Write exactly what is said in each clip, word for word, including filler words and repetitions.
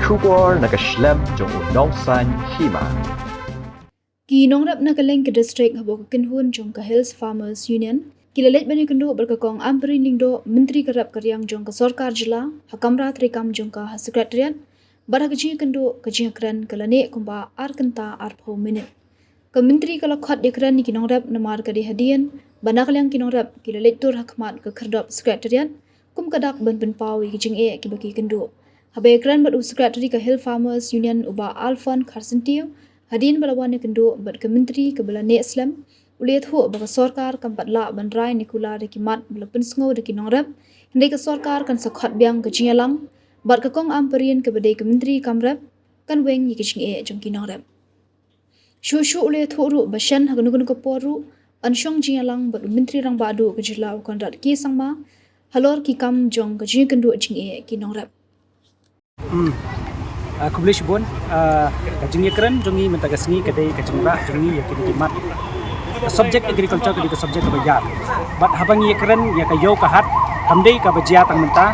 Khubor na ka shlem jong u Nongsaiñ Hima. Ki nongrep na ka leng ka district haba ka kynhun jong ka Hills Farmers Union ki la leit ban ïakynduh bad ka Kong Ampareen Lyngdoh, Myntri ka rep ka riang jong ka sorkar jylla, ha kamra treikam jong ka ha Secretariat. Bad ha ka jingïakynduh, ka jingïakren ka la neh kumba ar kynta arphew minit. Ka Myntri ka la khot ïakren ïa ki nongrep namar ka dei hadien ba na ka liang ki nongrep ki la leit tur ha khmat ka khyrdop Secretariat kum ka dak ban pynpaw ïa ki jingeh kiba ki kynduh. Haba ïakren bad u Secretary ka Hill Farmers Union, u Bah Alphonse Kharsyntiew, hadien ba la wan ïakynduh bad ka Myntri kaba la neh slem, u la ïathuh ba ka sorkar kam pat lah ban rai ne kular ïa ki mat ba la pynsngew da ki nongrep, hynrei ka sorkar kan sa khot biang ka jingïalang bad ka Kong Ampareen kaba dei ka Myntri kam rep kan weng ïa ki jingeh jong ki nongrep. Shuh shuh u la ïathuh ruh ba shen ha kano kano ka por ruh yn shong jingïalang bad u Myntri Rangbah Duh ka jylla, u Conrad K Sangma, halor ki kam jong ka jingïakynduh jingeh ki nongrep. Hmm. Ah, khublei shibun. Ah, ka jingïakren jong ngi mynta ka sngi ka dei ka jingrah jong ngi ïa kine ki mat. Ka subject agriculture ka dei ka subject kaba ïar. Bad haba ngi ïakren ïa ka ïew ka hat, kam dei kaba jia tang mynta.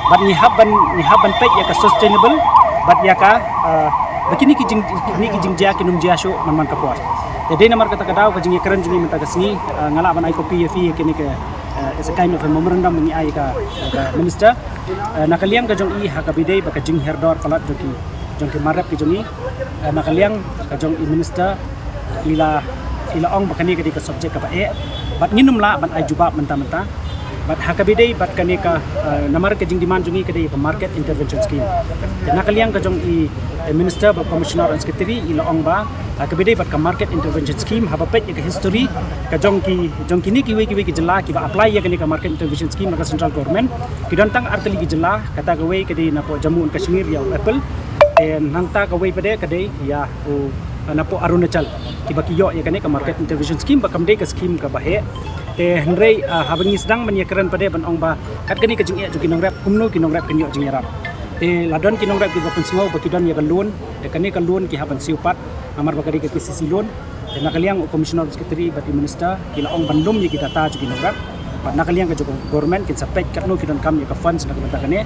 Bad ngi hap ban, ngi hap ban peit ïa ka sustainable bad ïa ka, ah, ba kine ki jing, kine ki jingjia kin ym jia shuh man man ka por. Te dei namar kata ka daw ka jingïakren jong ngi mynta ka sngi, ah, nga lah ban ai copy ïa phi ïa kine ka, ah, as a kind of a memorandum ngi ai ïa ka, ïa ka minister. Eh, na ka liang ka jong i, ha kaba ïadei bad ka jinghiar dor palat jong ki, jong ki mar rep ki jong i. Eh, na ka liang ka jong i minister, i la, i la ong ba kane ka dei ka subject kaba eh bad ngin ym lah ban ai jubab mynta mynta. Bad ha kaba ïadei bad kane ka, eh, namar ka jingdemand jong i ka dei ka market intervention scheme. Te na ka liang ka jong i, eh, minister bad commissioner and secretary, i la ong ba ha kaba ïadei bad ka market intervention scheme, haba peit ïa ka history ka jong ki, jong kine kiwei kiwei ki jylla kiba apply ïa kane ka market intervention scheme na ka central government, ki don tang ar tylli ki jylla. Kata kawei ka dei napoh Jammu and Kashmir ïa u apple. Te nangta kawei pat de ka dei ïa u, napoh Arunachal, kiba ki ïoh ïa kane ka market intervention scheme, ba kam dei ka scheme kaba heh. Te hynrei, ah, haba ngi sdang ban ïakren pat de ban ong ba kat kane ka jingeh jong ki nongrep, kumno ki nongrep kin ïoh jingïarap. Te la don ki nongrep kiba pynsngew ba ki don ïa ka loan, te kane ka loan ki hap ban siew pat namar ba ka dei ka K C C loan. Te na ka liang u commissioner, secretary bad i minister ki la ong ban lum ïa ki data jong ki nongrep. Bad na ka liang ka jong ka government kin sa peit katno ki donkam ïa ka funds na ka bynta kane,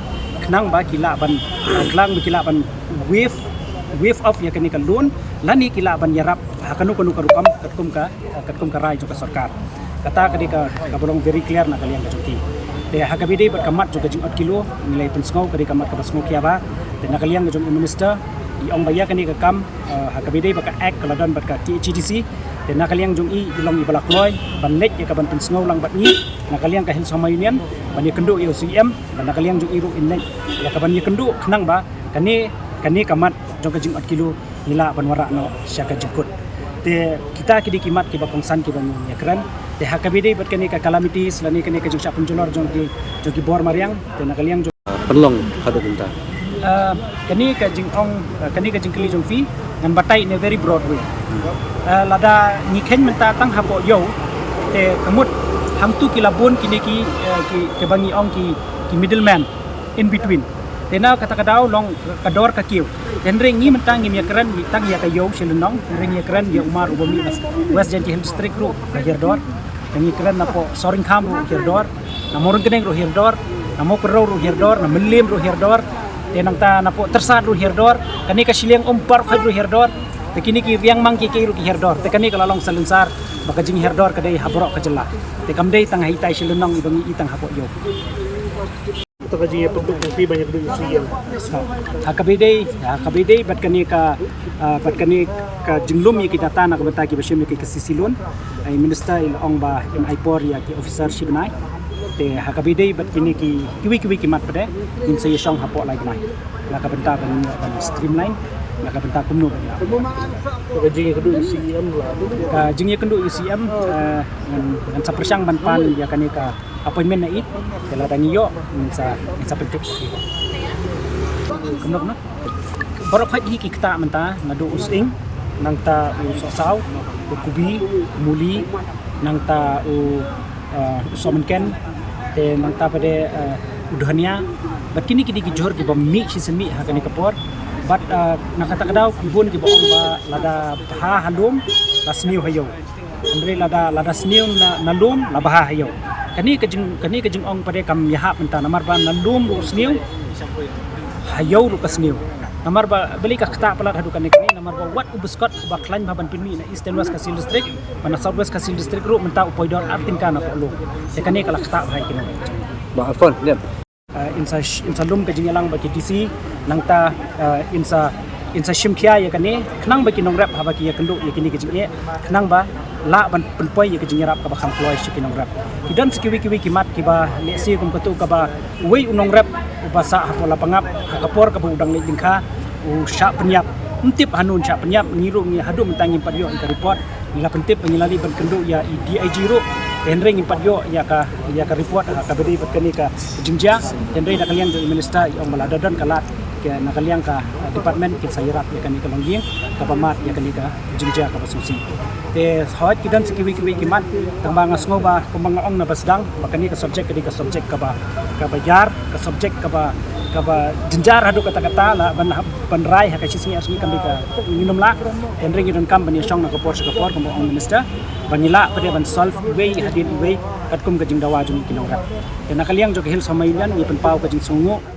khnang ba ki lah ban, khnang ba ki lah ban waive, waive off ïa kane ka loan, lane ki lah ban ïarap ha kano kano ka rukom katkum ka, katkum ka rai jong ka sorkar. Kata ka dei ka, kaba long very clear na ka liang ka jong ki. Te ha kaba ïadei bad ka mat jong ka jingot kilo, ngi la pynsngew ka dei ka mat kaba sngewkhia bha. Te na ka liang ka jong i minister, i ong ba ïa kane ka kam, eh, ha kaba ïadei bad ka act ka la don bad ka T H A D C. Te na ka liang jong i, i long iba la kloi ban leit ïa ka ban pynsngew lang bad ngi na ka liang ka Hills Farmers Union, ban ïakynduh ïa u C E M, bad na ka liang jong i ruh in leit ïa ka ban ïakynduh khnang ba kane, kane ka mat jong ka jingot kilo ngi lah ban wanrah noh sha ka jingkut. Te kita ki dei ki mat kiba kongsan kiba ngi ïakren. Te ha kaba ïadei bad kane ka calamities lane kane ka jingshah pynjulor jong ki, jong ki bor mariang, te na ka liang jong, ah, pynlong haduh mynta. Ah, kane ka jingong, ah, kane ka jingkylli jong phi ngan batai in a very broad way. Ah, lada ngi kheiñ mynta tang hapoh ïew, te ka mut hangtu ki la bun kine ki, ah, ki, kiba ngi ong ki, ki middleman in between. Te na kata ka daw long ka dor ka kiew. Te hynrei ngi mynta ngim ïakren tang ïa ka ïew Shillong, hynrei ngi ïakren ïa u mar uba mih na West Jaintia Hills District ruh ka hiar dor. Te ngi kren napoh Sohryngkham ruh hiar dor, na Mawryngkneng ruh hiar dor, na Mawkyrwat ruh hiar dor, na Mylliem ruh hiar dor. Te nangta napoh Tyrsad ruh hiar dor, kane ka Shillong um par khoi ruh hiar dor. Te kine ki Riangmang ki ki ruh ki hiar dor. Te kane ka la long salonsar ba ka jinghiar dor ka dei ha baroh ka jylla. Te kam dei tang ha itai Shillong iba ngi i tang hapoh ïew. Te ka jingïakynduh jong phi ban ïakynduh ïa u C E M. Ha kaba ïadei, ha kaba ïadei bad kane ka, ah, bad kane ka jinglum ïa ki data na ka bynta kiba shim ïa ki K C C loan, i minister i la ong ba in ai por ïa ki officer shi bnai. Te ha kaba ïadei bad kine ki kiwei kiwei ki mat pat de ngin sa ïashong hapoh lai bnai na ka bynta ban, ban streamline na ka bynta kumno ban ïa. Te ka jingïakynduh ïa u C E M la, ka jingïakynduh ïa u C E M, eh, ngan, ngan sa pyrshang ban pan ïa kane ka appointment na i, te lada ngi ïoh ngin sa, ngin sa pyntip. Kumno kumno? Baroh khoit hi ki ktah mynta, naduh u sying, nangta u sohsaw, u kubi, u muli, nangta u, ah, u sohmynken, te nangta pat de, ah, u dhania. Bad kine ki dei ki jhur kiba mih shisien mih ha kane ka por. Bad, ah, na kata ka daw ki bun kiba ong ba lada bha ha lum la sniew ha ïew. Hynrei lada, lada sniew na, na lum la bha ha ïew. Kane ka jing, kane ka jingong pat de kam ïahap mynta namar ba na lum ruh sniew, ha ïew ruh ka sniew. Namar ba beli ka ktah palat haduh kane kane, namar ba wat u biskot ba khlaiñ ba ban pynmih na East and West Khasi Hills District, ba na South West Khasi Hills District ruh mynta u poi dor ar tyngka na ka olo. Te kane ka la ktah ba hai kino. Ba Alphonse, dem. Uh, in sa in sa lum ka jingïalang ba ki D C, nangta uh, in sa in sa shim khia ïa kane, khnang ba ki nongrep haba ki ïa kynduh ïa kine ki jingeh, khnang ba lah ban pynpoi ïa ka jingïarap kaba kham kloi sha ki nongrep. Ki don sa kiwei kiwei ki mat kiba lehse kum katu kaba uwei u nongrep uba sah hapoh Lapangap ha ka por kaba u dang leit lyngkha u shah pynïap. Ym tip hano un shah pynïap, ngi ruh ngi haduh mynta ngim pat ïoh ïa ka report. Ngi la pyntip ba ngi la leit ban kynduh ïa i D I G ruh. Te hynrei ngim pat ïoh ïa ka ïa ka report ha kaba dei bad kane ka jingjia. Te hynrei na ka liang jong i minister i ong ba lada don ka lad na ka liang ka department kin sa ïarap ïa kane ka longïing kaba mad ïa kane ka jingjia kaba sngewsih. Te hooid ki don sa kiwei kiwei ki mat, tang ba nga sngew ba kumba nga ong na ba sdang ba kane ka subject ka dei ka subject kaba kaba ïar, ka subject kaba kaba jynjar haduh katta katta, la ban ban rai ha ka shi sngi ar sngi kam dei ka nginym lah. Te hynrei ngi donkam ban ïashong na ka por sha ka por kumba ong minister ba ngi lah pat ban solve iwei hadien iwei katkum ka jingdawa jong ki nongrep. Te na ka liang jong ka Hills Farmers Union ngi pynpaw ka jingsngewnguh.